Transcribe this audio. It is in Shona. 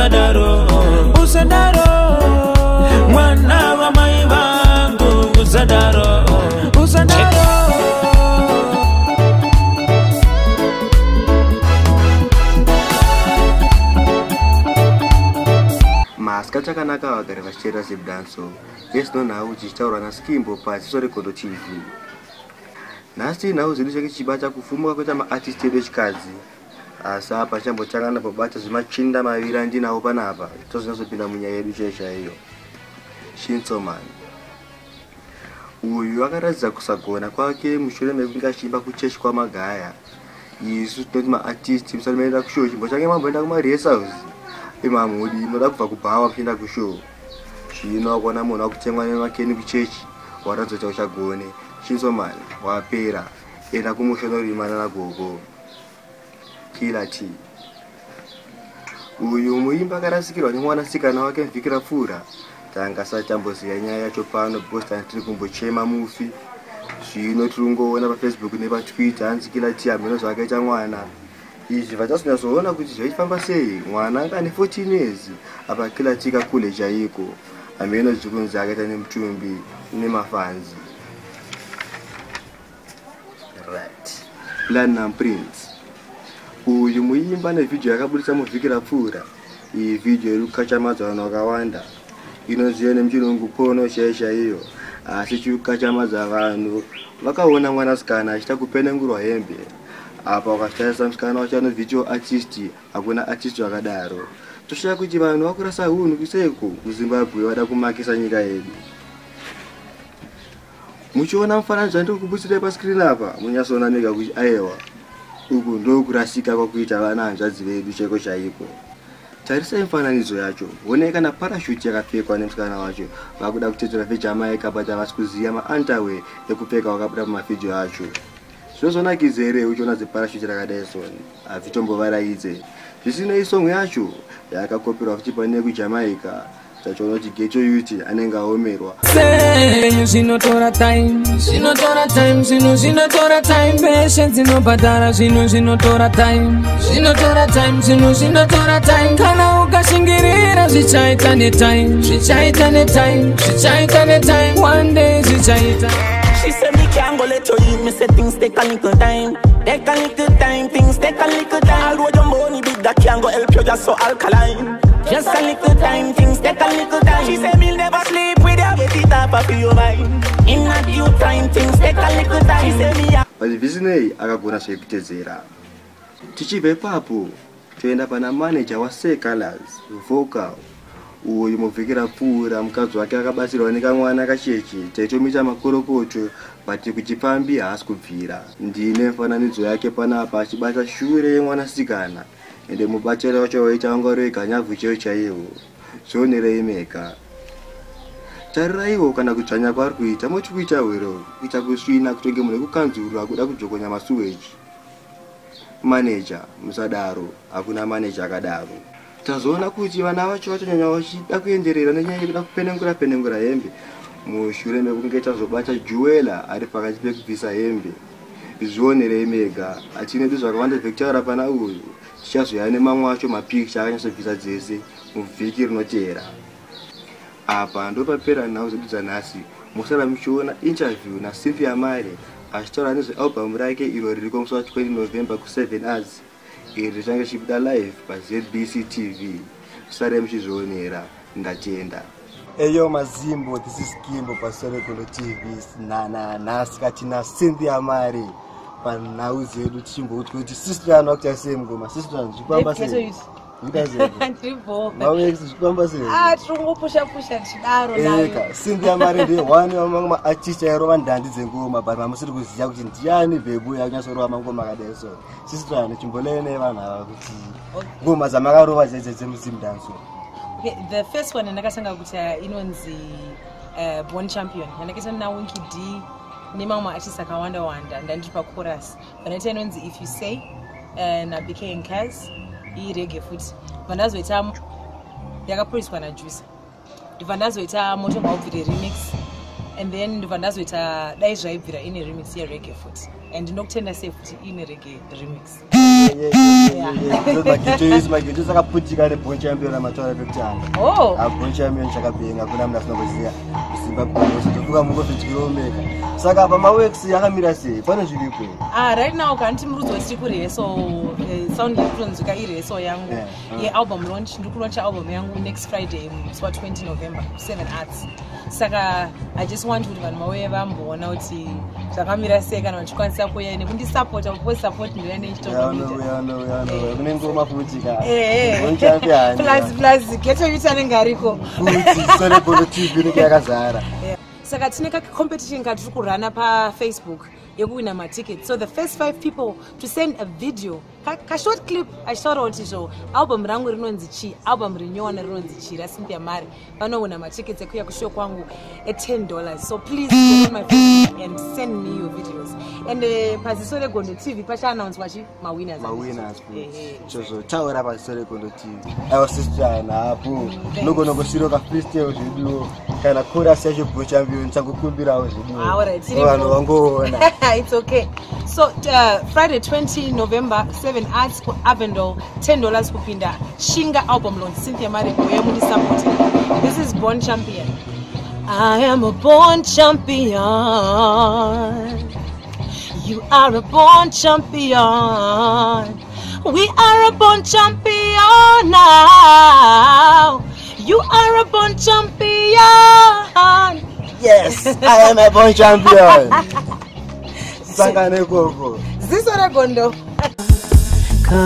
Usadaro, usadaro, mwana wa mai vangu, usadaro, usadaro. Masika chakanaka vagari vachichera zimdancehall yesino nhau dzichitaurwa naSkimbo paZiso Regondo TV. Nhasi nhau dzedu chake chichibata kufumuka kuita maartist edu echikadzi, asi apa tichambotanga nambobata zvemachinda maviri andinawo panapa, tozonyatsopinda munyaya yedu chaiyo chaiyo. Shinsoman uyu akaratidza kusagona kwake mushure mekunge achiimba kuchechi kwaMagaya. Isu tinoti maartist musati maenda kushow, chimbochange mamboenda kumarehearsals imamudi munoda kubva kubhawa muchienda kushow. Zvino wakuona munhu wakutemwa nemakeni kuchechi, waratidza kuti uchagone. Shinsoman wapera, enda kumusha unorima nanagogo. Killer T uyu muimba akarasikirwa nemwanasikana wake muvhiki rapfuura. Tanga sati tamboziva nyaya yacho pano because tanga tiri kumbochema mufi. Zvino tiri kungoona paFacebook nepaTwitter hanzi Killer T hameno zvaakaita mwana. Izvi vachazonyatsoona kuti zvaifamba sei. Mwana anga ane 14 years, apa Killer T kakule chaiko. Hameno zviri kunzi akaita nemutumbi nemafanzi. Right, Platinum Prince uyu muimba nevhidhiyo yakabudisa muvhiki rapfuura. Iyi vhidhiyo iri kukachamadza vanhu vakawanda, inoziva nemuchirungu porn chaiyo chaiyo, asi chiri kukachamadza vanhu vakaona mwanasikana achiita kupenengurwa hembe. Apa ukatarisa musikana wacho ano artist, hakuna artist wakadaro. Toshaya kuti vanhu vakurasa hunhu kuseiko muZimbabwe, vada kumakisa nyika yedu. Muchiona mufananidzo wandiri kubutsirai pascreen apa, munyatsoona mega kuti aiwa, uku ndokurasika kwakuita vana hanzvadzi vedu chaiko chaiko. Tarisai mufananidzo yacho, honai kana parachute yakapfekwa nemusikana wacho. Vakuda kutedzera veJamaica, but havasi kuziva maunderwear ekupfeka wakabuda pamavhidhiyo acho. Zvinozonakidza here uchiona ziparachute rakadai soni? Hazvitombovaraidze. Zvisinei, song yacho yakakopirwa futi pane kuJamaica. Tachiona kuti ghetto youth anenge aomerwa. Sei zvinotora time, zvinotora time, zvinhu zvinotora time, patience inobhadhara. Zvinhu zvinotora time, zvinotora time, zvinhu zvinotora time. Kana ukashingirira zvichaita netime, zvichaita netime, zvichaita netime, one day zvichaita. She said me can't go let you eat. Me say things take a little time. Take a little time, things take a little time. Although your money big, that can't go help you just so alkaline. Just a little time, things take a little time. She said me'll never sleep with you, get it up off your mind. In a due time, things take a little time. She said me a But zvisinei, akagona zvekutedzera. Tichibva ipapo toenda pana manager waSeh Calaz Vocal. Uyu muvhiki rapfuura mukadzi wake akabatsirwa nekamwana kacheche, taitomuita makorokoto, but kuchipfambi haasi kubvira. Ndine mufananidzo yake panapa achibata shure yemwanasikana, ende mubatiro wacho waita wanga uri weganyabvu chaiwo chaiwo. Zvionerei mega, tariraiwo kana kudzvanya kwaari kuita. Moti kuita hwero kuita kusvina kutonge munhu wekukanzuru akuda kudzokonya masuweji. Maneja, musadaro, hakuna maneja akadaro. Tazoona kuti vana vacho vatonyanya vachida kuenderera nenyaya yekuda kupenengura penengura hembe mushure mekunge tazobata Juwela ari pakati pekubvisa hembe. Zvionerei mega, hatinedu zvakawanda zvekutaura pana uyu. Tichazoya nemamwe acho mapikicha akanyatsobvisa dzese muvhiki rinoteera. Apa ndopapera nhau dzedu dzanhasi. Musara muchiona interview naCynthia Mare achitaura nezvealbum rake iro ririko musi wa20 November ku7 Arts. Iri richange richibuda live paZBC TV. Sare muchizvionera. Ndatenda. Eyo mazimbo, this is Kimbo paSorekondo TV. Nana nhasi katina Cynthia Mare panhau dzedu, tichimbouti kuti sister vakuita sei mungoma. Sister, zvikufamba sei? Ndiripo. Zvikufamba sei? Ah, tiri kungopusha pusha tichidaro nayo. Eka Cynthia Mare ndiye one wamamwe maartist airova ndandi dzengoma, but mamusiri kuziva kuti ndiani bhebu yakunyatsorova mangoma akadai. So sister, chimbolene vanhu ava kuti ngoma dzamakarova dzedze dzemuZimdancehall. Okay, the first one yandakatanga kuti inonzi Born Champion, yandakaita naWinky D nemamwe maartist akawanda wanda, ndandiri pachorus. Vanoita inonzi If You Say naBK and Cas, ireggae futi. Vandazoita yakaproducwa naJuicer. Ndibva ndazoita Moto Ngaubvire remix, and then ndibva ndazoita Dai Zvaibvira ine remix yereggae futi, and Ndinokutenda Sei futi ine reggae remix. Mageto akaputika neBorn Champion amataura pekutanga. Oh. Born Champion chakapenga, kuna munhu asina kuziva Zimbabwe yose, tofuka mungozvityiromeka. Saka apa maworks akamira sei? Pane zviripo? Ah, right now kanti murudzo tiri kurehearsal. Sound iri kutonzwika irehearsal yangu yealbum launch. Ndiri kulauncha album yangu next Friday, musi wa20 November, 7 Arts. Saka I just want kuti vanhu vauye vamboona kuti zvakamira sei, kana vachikwanisa kuuya nekundisapota, because support ndoya neichitoita. Kune ngoma futi ka, Born Champion. Plus Ghetto Youth anenge ariko. Futi Ziso reGondo TV inenge yakazara. Saka tine kacompetition katiri kurana paFacebook yekuwina matickets. So the first five people to send a video, kashort clip, achitaura kuti zvo album rangu rinonzi chii, album rinyowani rinonzi chii raCynthia Mari, vanowina matickets ekuuya kushow kwangu e$10. So please get on my Facebook and send me your videos. And paZiso reGondo TV pachaannouncwa chi mawinners. Mawinners. Ehe. Chozotaura paZiso reGondo TV. Aiwa, sister, napo nogona kusiroka freestyle zveduwo, kana chorus yacho Born Champion, changokumbirawo zveduwo. Alright, tiripo. Vanhu vangoona. It's okay. So Friday 20 November, 7 Arts ku Avondale, $10 kupinda. Shinga album launch, Cynthia Mari, uye mundisupport. This is Born Champion. I am a born champion. You are a born champion. We are a born champion now. You are a born champion. Yes, I am a born champion. Sangane ikoko. Ziso reGondo. Ka